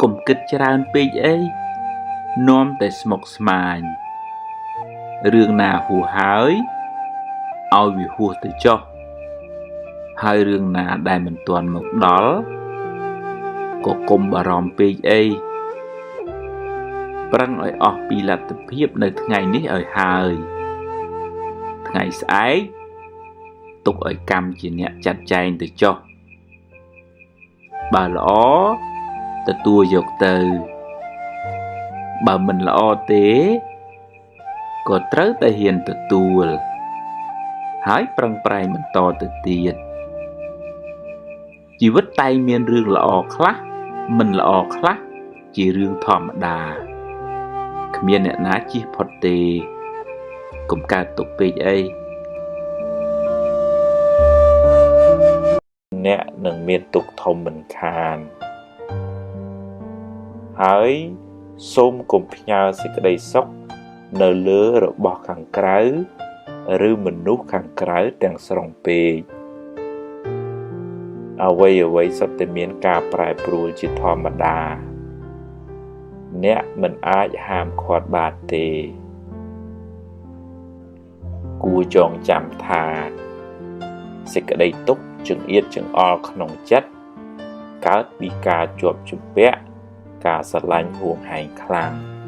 កុំគិតច្រើនពេកអីនាំតែស្មុគស្មាញរឿងណាហួសហើយឲ្យវាហួសទៅចុះហើយរឿងណាដែលមិនទាន់មកដល់ក៏កុំបារម្ភពេកអីប្រឹងឲ្យអស់ពីលទ្ធភាពនៅថ្ងៃនេះឲ្យហើយថ្ងៃស្អែកទុកឲ្យកម្មជាអ្នកចាត់ចែងទៅចុះបើល្អទទួលយកទៅបើមិនល្អទេក៏ត្រូវតែហ៊ានទទួលហើយប្រឹងប្រែងបន្តទៅទៀតជីវិតតែងមានរឿងល្អខ្លះមិនល្អខ្លះជារឿងធម្មតាគ្មានអ្នកណាជៀសផុតទេកុំកើតទុកពេកអី អ្នកនឹងមានទុក្ខធំមិនខានហើយសូមកុំផ្ញើសេចក្តីសុខនៅលើរបស់ខាងក្រៅឬមនុស្សខាងក្រៅទាំងស្រុងពេកអ្វីៗសុទ្ធតែមានការប្រែប្រួលជាធម្មតាអ្នកមិនអាចហាមឃាត់បានទេគួរចងចាំថាសេចក្តីទុក្ខចង្អៀតចង្អល់ក្នុងចិត្តកើតពីការជាប់ជំពាក់ការស្រឡាញ់ហួងហែងខ្លាំង។